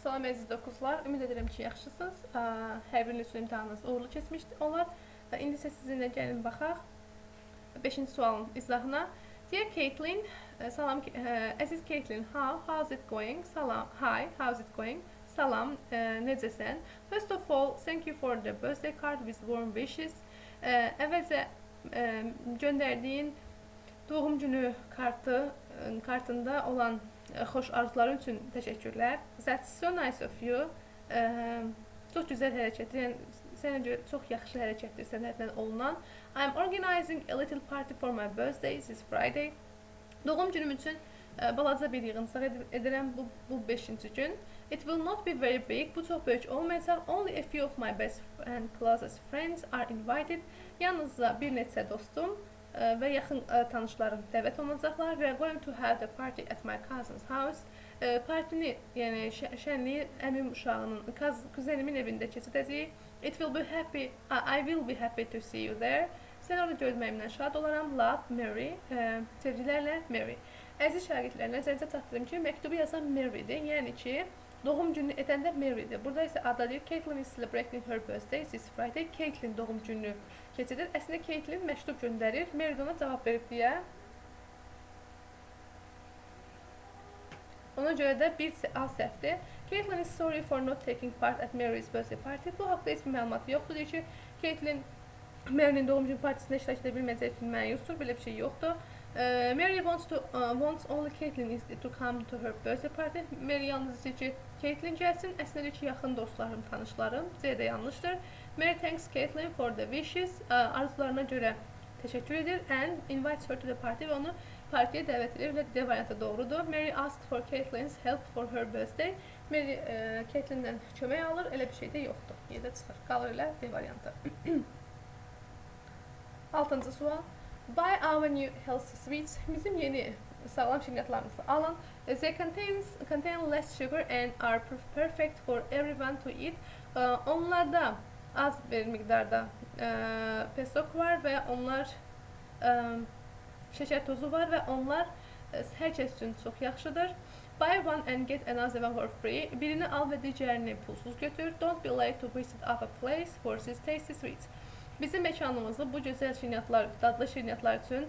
Salam əziz dokuzlar, ümid edirəm ki, yaxşısınız. Hər biriniz üçün imtahanınız uğurlu keçmişdi olar. İndi isə sizinlə gəlin baxaq 5-ci sualın izahına. Dear Caitlin, salam, əziz Caitlin, how's it going? Salam, hi, how's it going? Salam, necəsən? First of all, thank you for the birthday card with warm wishes. Əvvəlcə göndərdiyin doğum günü kartında olan xoş arzuların üçün təşəkkürlər. That's so nice of you. Çox gözəl hərəkətdir. Yəni sənə görə çox yaxşı hərəkətdir sənin tərəfindən olunan. I'm organizing a little party for my birthday this Friday. Doğum günüm üçün balaca bir yığıncaq edirəm bu 5-ci gün. It will not be very big. Bu çox böyük olmayacaq. Only a few of my best and closest friends are invited. Yalnızca bir neçə dostum və yaxın tanışlarım dəvət olunacaqlar. We are going to have the party at my cousin's house. Partini, yəni şənliyi əmim uşağının, kuzenimin evində keçirəcəyik. It will be happy, I will be happy to see you there. Səni orada görməyimdən şad olaram. Love, Mary. Sevgilərlə Mary. Əziz şagirdlər, nəzərinizə çatdırım ki, məktubu yazan Mary'dir. Yəni ki, doğum gününü edəndə Mary'dir. Burada isə adda deyir, Caitlin is celebrating her birthday this Friday. Caitlin doğum gününü keçirir. Əslində Caitlin məktub göndərir. Mary də ona cavab verib deyə. Ona görə də bir A səhvdir. Caitlin is sorry for not taking part at Mary's birthday party. Bu haqda heç bir məlumat yoxdur. Deyir ki, Caitlin Mary'nin doğum günü partisində iştirak edə bilməyəcəyi üçün məyusdur. Belə bir şey yoxdur. Mary wants only Caitlin to come to her birthday party. Mary yalnız istəyir ki, Caitlin gəlsin. Əslində deyir ki, yaxın dostlarım, tanışlarım. C də yanlışdır. Mary thanks Caitlin for the wishes. Arzularına görə təşəkkür edir and invites her to the party və onu partiyə dəvət edir və D variantı doğrudur. Mary asks for Caitlin's help for her birthday. Mary Caitlindən kömək alır. Elə bir şey də yoxdur. Yerdə çıxır. Qalır elə D variantı. 6-cı sual. Buy our new healthy sweets. Bizim yeni sağlam şirniyyatlarımızı alın. They contain less sugar and are perfect for everyone to eat. Onlarda az bir miqdarda pesok var və onlar şəkər tozu var və onlar hər kəs üçün çox yaxşıdır. Buy one and get another one for free. Birini al və digərini pulsuz götür. Don't be late to visit our place for this tasty sweets. Bizim məkanımızı bu gözəl şirniyyatlar, dadlı şirniyyatlar üçün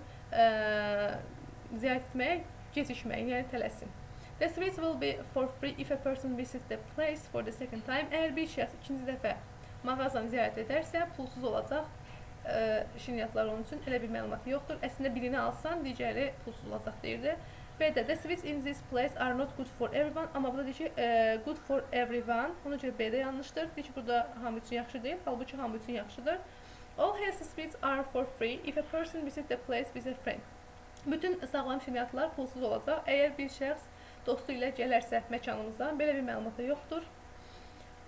ziyarət etməyə gecikməyin, yəni tələsin. The sweets will be for free if a person visits the place for the second time. Əgər bir şəxs ikinci dəfə mağazanı ziyarət edərsə, pulsuz olacaq şirniyyatlar onun üçün. Elə bir məlumat yoxdur. Əslində birini alsan, digəri pulsuz olacaq deyirdi. B-də the sweets in this place are not good for everyone. Amma burada deyir ki, good for everyone. Ona görə B-də yanlışdır. Deyir ki, burada hamı üçün yaxşı deyil. Halbuki hamı üçün yaxşıdır. All healthy sweets are for free if a person visits the place with a friend. Bütün sağlam şirniyyatlar pulsuz olacaq. Əgər bir şəxs dostu ilə gələrsə məkanımıza, belə bir məlumat da yoxdur.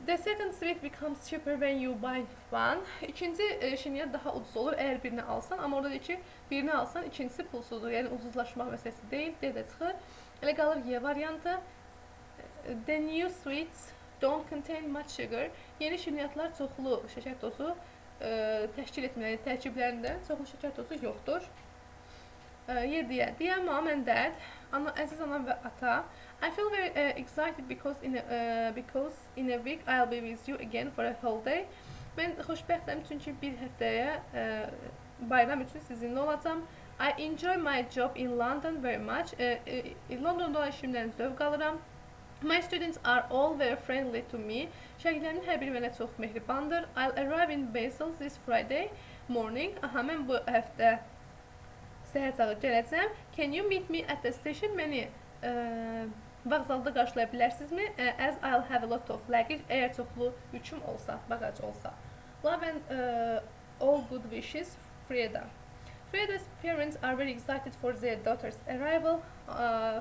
The second sweet becomes cheaper when you buy one. İkinci şirniyyat daha ucuz olur əgər birini alsan. Amma orada deyir ki, birini alsan, ikincisi pulsuzdur. Yəni ucuzlaşmaq məsələsi deyil. D də çıxır. Elə qalır Y variantı. The new sweets don't contain much sugar. Yeni şirniyyatlar çoxlu şəkər tozu təşkil etmir. Yəni tərkiblərində çoxlu şəkər tozu yoxdur. 7-yə. Dear mom and dad, ana, əziz anam və ata, I feel very excited because in a week I'll be with you again for a holiday. Mən xoşbəxtəm çünki bir həftəyə bayram üçün sizinlə olacağam. I enjoy my job in London very much. Londonda olan işimdən zövq alıram. My students are all very friendly to me. Şagirdlərimin hər biri mənə çox mehribandır. I'll arrive in Basel this Friday morning. Aha, mən bu həftə səhər çağı gələcəm. Can you meet me at the station? Məni vağzalda qarşılaya bilərsinizmi? As I'll have a lot of luggage. Əgər çoxlu yüküm olsa, bagaj olsa. Love and all good wishes, Freda. Freda's parents are very excited for their daughter's arrival.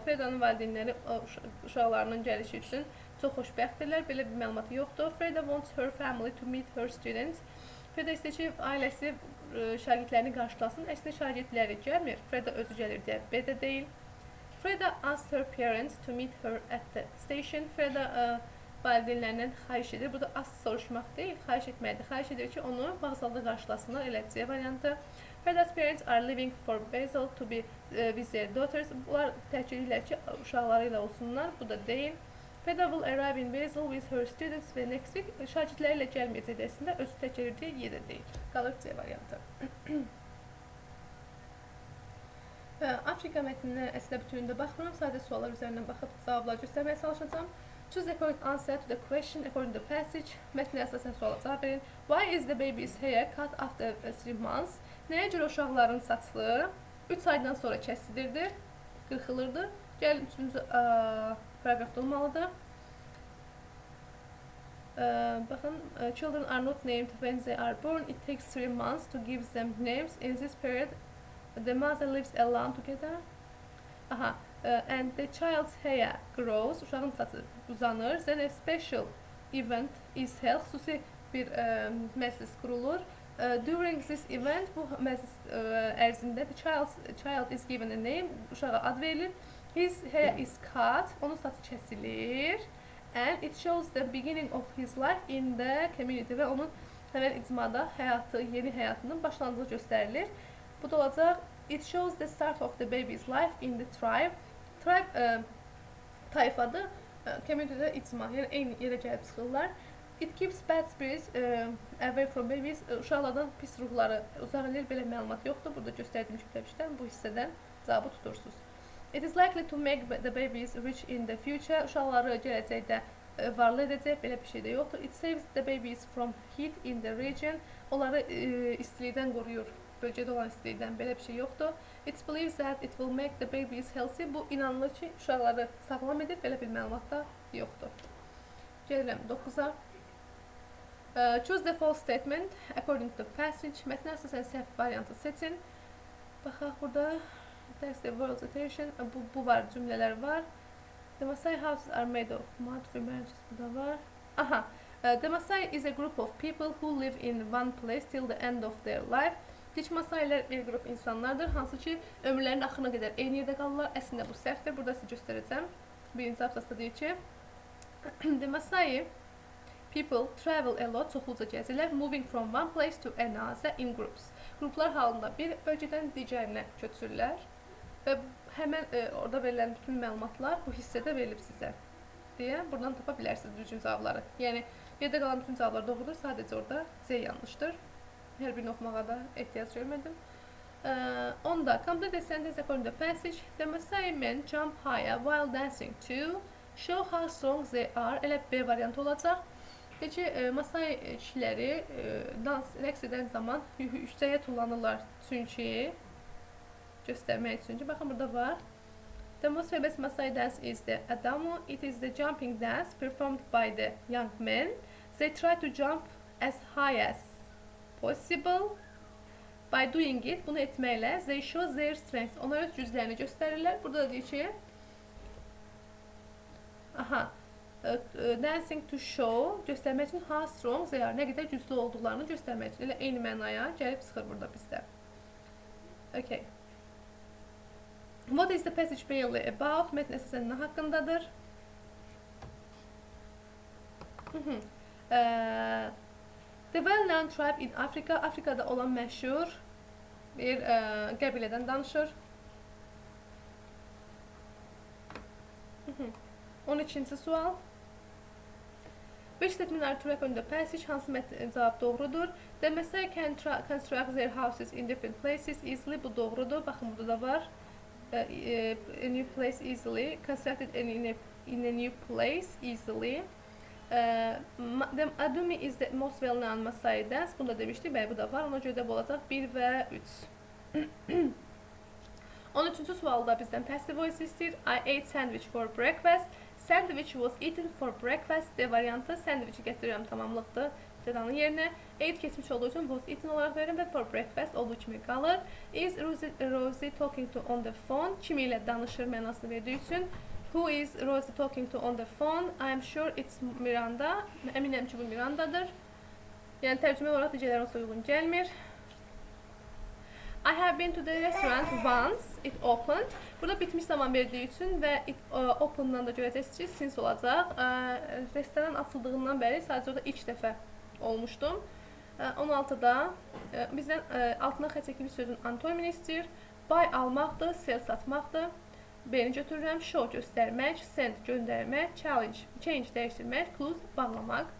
Fredanın valideynləri uşaqlarının gəlişi üçün çox xoşbəxtdirlər. Belə bir məlumatı yoxdur. Freda wants her family to meet her students. Freda istəyir ki, ailəsi şagirdlərini qarşılasın. Əslində şagirdləri gəlmir. Freda özü gəlir deyə B də deyil. Freda asked her parents to meet her at the station. Freda valideynlərindən xahiş edir. Burada ask soruşmaq deyil, xahiş etməkdir. Xahiş edir ki, onu vağzalda qarşılasınlar. Elə C variantı. Freda's parents are leaving for Basel to be with their daughters. Bunlar tərk edirlər ki, uşaqları ilə olsunlar. Bu da deyil. Feda will arrive in Basel with her students ve next week. Şagirdləri ilə gəlməyəcək əslində, özü tək gelir deyə Y də deyil. Qalır C variantı. Afrika mətninə əslində bütünündə baxmıram, sadəcə suallar üzərindən baxıb cavablar göstərməyə çalışacağam. Choose the correct answer to the question according to the passage. Mətnə əsasən suala cavab verin. Why is the baby's hair cut after 3 months? Nəyə görə uşaqların saçlı 3 aydan sonra kəsilirdi, qırxılırdı? Gəlin, üçüncü paragrafda olmalıdır. Baxın, children are not named when they are born. It takes 3 months to give them names. In this period, the mother lives alone together. Aha, and the child's hair grows. Uşağın saçı uzanır. Then a special event is held. Xüsusi bir məclis qurulur. During this event, bu məclis ərzində the child is given a name. Uşağa ad verilir. His hair is cut. Onun saçı kəsilir. And it shows the beginning of his life in the community. Və onun həmən icmada həyatı, yeni həyatının başlanğıcı göstərilir. Bu da olacaq. It shows the start of the baby's life in the tribe. Tribe tayfadır. Community'də icma, yəni eyni yerə gəlib çıxırlar. It keeps bad spirits away from babies. Uşaqlardan pis ruhları uzaq edir. Belə məlumat yoxdur. Burada göstərdiyim kimi bu hissədən cavabı tutursunuz. It is likely to make the babies rich in the future. Uşaqları gələcəkdə varlı edəcək. Belə bir şey də yoxdur. It saves the babies from heat in the region. Onları istilikdən qoruyur. Bölgədə olan istilikdən belə bir şey yoxdur. It believes that it will make the babies healthy. Bu inanılır ki, uşaqları sağlam edir. Belə bir məlumat da yoxdur. Gəlirəm 9-a. Choose the false statement according to the passage. Mətnə əsasən səhv variantı seçin. Baxaq burada. That's the world's attention. Bu var, cümlələr var. The Masai houses are made of mud. Branches bu da var. Aha. The Masai is a group of people who live in one place till the end of their life. Dik Masailər bir qrup insanlardır, hansı ki ömürlərinin axırına qədər eyni yerdə qalırlar. Əslində bu səhvdir. Burada sizə göstərəcəm. Birinci abzasda deyir ki, The Masai people travel a lot, çoxluca gəzirlər, moving from one place to another in groups. Qruplar halında bir bölgədən digərinə köçürlər və həmən orada verilən bütün məlumatlar bu hissədə verilib sizə deyə buradan tapa bilərsiniz düzgün cavabları. Yəni yerdə qalan bütün cavablar doğrudur, sadəcə orada C yanlışdır. Hər birini oxumağa da ehtiyac görmədim. Onda complete the sentence according to the passage. The Masai men jump higher while dancing to show how strong they are. Elə B variantı olacaq. Deyir ki, Masai kişiləri dans, rəqs edən zaman yüksəyə tullanırlar çünki göstərmək üçün ki, baxın burada var. The most famous Masai dance is the Adamu. It is the jumping dance performed by the young men. They try to jump as high as possible. By doing it, bunu etməklə they show their strength. Onlar öz güclərini göstərirlər. Burada da deyir ki, aha, dancing to show, göstərmək üçün how strong they are, nə qədər güclü olduqlarını göstərmək üçün. Elə eyni mənaya gəlib çıxır burada bizdə. Okay. What is the passage mainly about? Metn əsasən nə haqqındadır? The well-known tribe in Africa, Afrikada olan məşhur bir qəbilədən danışır. 12-ci sual. Which statement are true according to the passage? Hansı cavab doğrudur? The Masai can construct their houses in different places easily. Bu doğrudur. Baxın burada da var. A new place easily. Constructed in a new place easily. The Adumi is the most well-known Masai dance. Bunu da demişdik. Bəli, bu da var. Ona görə də bu olacaq 1 və 3. 13-cü sualda bizdən passive voice istəyir. I ate sandwich for breakfast. Sandwich was eaten for breakfast. D variantı. Sandwichi gətirirəm tamamlıqdır. Mübtədanın yerinə. Ate keçmiş olduğu üçün was eaten olaraq verirəm və for breakfast olduğu kimi qalır. Is Rosie talking to on the phone? Kimi ilə danışır mənasını verdiyi üçün. Who is Rosie talking to on the phone? I'm sure it's Miranda. Əminəm ki, bu Mirandadır. Yəni, tərcümə olaraq digərləri onsuz uyğun gəlmir. I have been to the restaurant once. It opened. Burada bitmiş zaman verdiyi üçün və it open'dan da görəcəksiniz ki, since olacaq. Restoran açıldığından bəri sadəcə orada ilk dəfə olmuşdum. 16-da bizdən altına xətt çəkilmiş sözün antonimini istəyir. Buy almaqdır, sell satmaqdır. B-ni götürürəm. Show göstərmək, send göndərmək, challenge, change dəyişdirmək, close bağlamaq.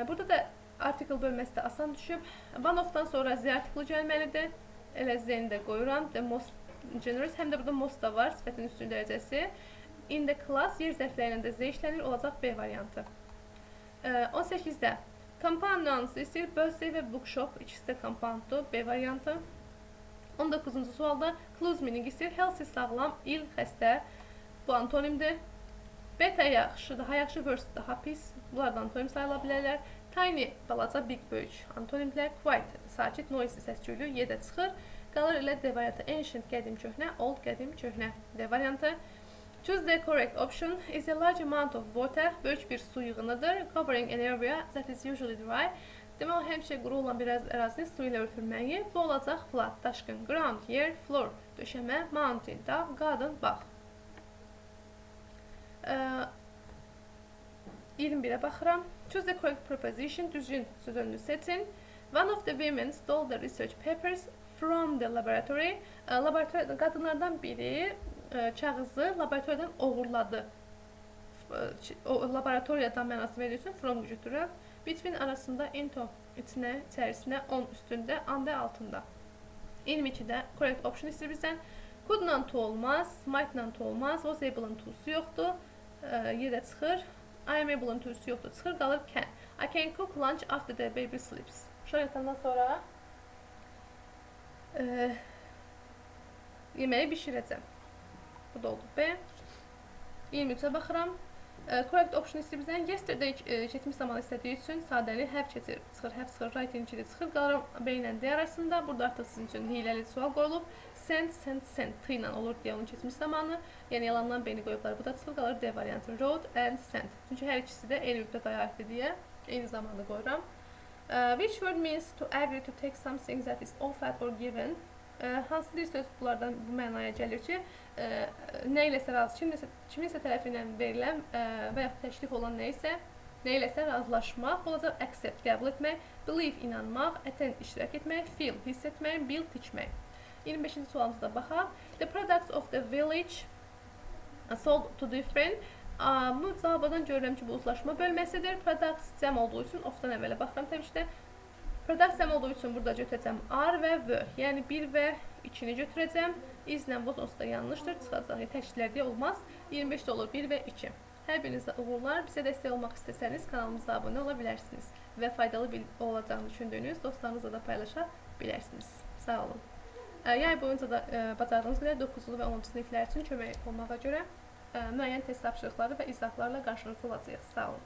Burada da article bölməsi də asan düşüb. One of-dan sonra Z artiklı gəlməlidir. Elə Z-ni də qoyuram. The most generous. Həm də burada most da var, sifətin üstün dərəcəsi. In the class yer zərfləri ilə də Z işlənir. Olacaq B variantı. 18-də compound nouns istəyir. Birthday və bookshop. İkisi də compounddur. B variantı. 19-cu sualda close meaning istəyir. Healthy sağlam, ill xəstə. Bu antonimdir. Better yaxşı, daha yaxşı, worse daha pis. Bunlar da antonim sayıla bilərlər. Tiny balaca, big böyük antonimdirlər. Quiet sakit, noisy səs-küylü, Y də çıxır. Qalır elə D variantı. Ancient qədim köhnə, old qədim köhnə. D variantı. Choose the correct option. Is a large amount of water, böyük bir su yığınıdır. Covering an area that is usually dry. Demək, həmişə quru olan bir ərazini su ilə örtülməyi. Bu olacaq flood, daşqın, ground, yer, floor, döşəmə, mountain, dağ, garden, bağ. 21-ə baxıram. Choose the correct preposition, düzgün söz önünü seçin. One of the women stole the research papers from the laboratory. Laboratoriya qadınlardan biri kağızı laboratoriyadan oğurladı. O laboratoriyadan mənası verdiyi üçün from götürürəm. Between arasında, into içinə, içərisinə, on üstündə, under altında. 22-də correct option istəyir bizdən. Could-la to olmaz, might-la to olmaz, was able-ın to'su yoxdur. Y də çıxır. I am able-ın to'su yoxdur. Çıxır, qalır can. I can cook lunch after the baby sleeps. Uşaq yatandan sonra yeməyi bişirəcəm. Bu da oldu B. 23-ə baxıram. Correct option istəyir bizdən. Yesterday keçmiş zaman istədiyi üçün sadəni have keçir, çıxır, have çıxır, write də çıxır. Qalıram B ilə D arasında. Burada artıq sizin üçün hiləli sual qoyulub. Send, send, send T ilə olur deyə onun keçmiş zamanı. Yəni yalandan B-ni qoyublar. Bu da çıxır, qalır D variantı. Wrote and sent. Çünki hər ikisi də eyni mübtədaya aiddir deyə eyni zamanda qoyuram. Which word means to agree to take something that is offered or given? Hansı bir söz bunlardan bu mənaya gəlir ki, nə iləsə razı, kiminsə tərəfindən verilən və yaxud təklif olan nə isə, nə iləsə razılaşmaq, olacaq accept, qəbul etmək, believe, inanmaq, attend, iştirak etmək, feel, hiss etmək, build, tikmək. 25-ci sualımıza da baxaq. The products of the village sold to different. Bu cavabdan görürəm ki, bu uzlaşma bölməsidir. Products cəm olduğu üçün of-dan əvvələ baxıram təbii ki də. Products cəm olduğu üçün burada götürəcəm are və were. Yəni 1 və 2-ni götürəcəm. Is-lə was onsuz da yanlışdır. Çıxacaq. Yəni, təklər deyə olmaz. 25-də olur 1 və 2. Hər birinizə uğurlar. Bizə dəstək olmaq istəsəniz kanalımıza abunə ola bilərsiniz. Və faydalı olacağını düşündüyünüz dostlarınızla da paylaşa bilərsiniz. Sağ olun. Yay boyunca da bacardığımız qədər 9-cu və 10-cu siniflər üçün kömək olmağa görə müəyyən test tapşırıqları və izahlarla qarşınızda olacağıq. Sağ olun.